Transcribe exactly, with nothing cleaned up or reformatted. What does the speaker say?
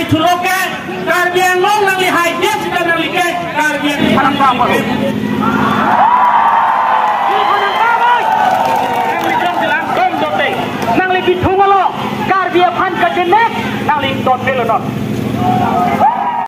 Kali thulo ke Karbi Anglong nangli hai dia sita nangli ke Karbi Anglong nangli ke. Nangli jong jelang dom dote. Nangli bithung along Karbi aphan kajenek nangli dot pelo non.